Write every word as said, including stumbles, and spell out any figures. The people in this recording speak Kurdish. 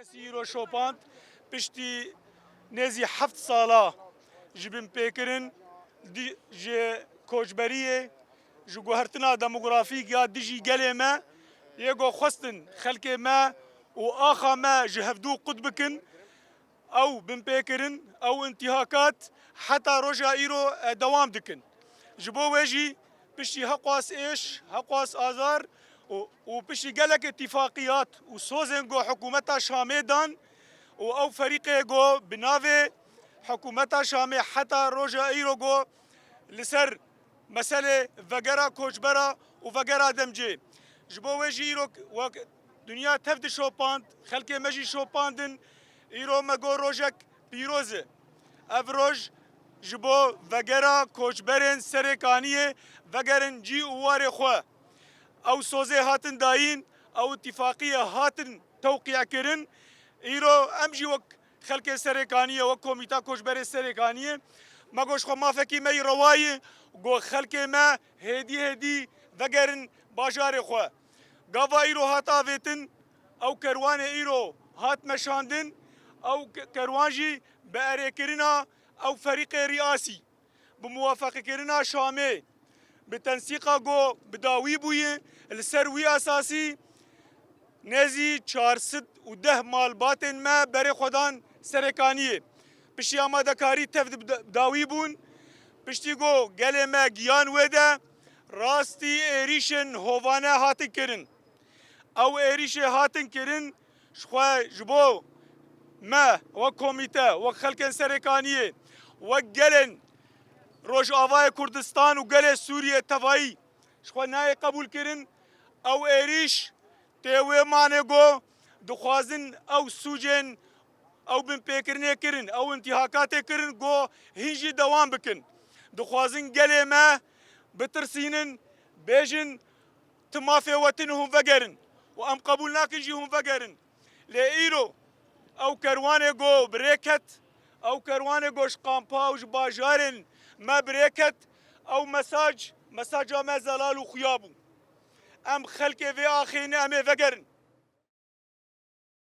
Îro şopand piştî nêzî heft sala ji binpêkirin di-, ji koçberiyê, ji guhertina demografîk ya dijî gelê me yê ku xwestin xelkê me û axa me ji hevdû qut bikin, ew binpêkirin, ew întihakat heta roja îro, e, dewam dikin. Ji bo wê jî piştî heqwas êş, heqwas azar û, û piştî gelek îtîfaqiyat û sozên ku hikûmeta Şamê dan û ew ferîqê ku bi navê hikûmeta Şamê heta roja îro ku li ser meselê vegera koçbera û vegera demcê. Ji bo wê jî îro wek dinya tev dişopand, xelkê me jî şopandin, îro me got rojek pîroz e. Ev roj ji bo vegera koçberên Serêkaniyê vegerin cî û warê xwe. Ew sozê hatin dayîn, ew îtîfaqiyê hatin tewqî kirin. Îro em jî wek xelkê Serêkaniyê, wek Komîta Koçberê Serêkaniyê, me got ji xwe mafekî me yî rewayî, got xelkê me hêdî hêdî vegerin bajarê xwe. Gava îro hat avêtin, ew kerwanê îro hat meşandin, ew ke-, kerwan jî bi erêkirina ew ferîqê rîasî, bi muwafeqekirina Şamê, bi tensîqa ku bi dawî bûye, li ser wî esasî nêzî çar sed û deh malbatên me berê xwe dan Serêkaniyê. Piştî amadekarî tev di bi da-, dawî bûn. Piştî ku gelê me giyan wê de, rastî êrîşên hovane hatin kirin. Ew êrîşê hatin kirin, ji xwe ji bo me wek komîte, wek xelkên Serêkaniyê, wek gelên Rojavayê Kurdistan û gelê Sûriyê tevayî ji xwe nayê qebûlkirin. Ew êrîş tê wê manê ku dixwazin ew sûcên, ew binpêkirinê kirin, ew întîhakatê kirin ku hîn jî dewam bikin. Dixwazin gelê me bitirsînin, bêjin, tu mafê we tune hûn vegerin û em qebûl nakin jî hûn vegerin. Lê îro ew kerwanê ku bi rê ket, ew kerwanê ku ji kampa û ji bajarên me bi rê ket, ew mesaj, mesaja me zelal û xuya bû. Em xelkê vê axê ne, em ê vegerin.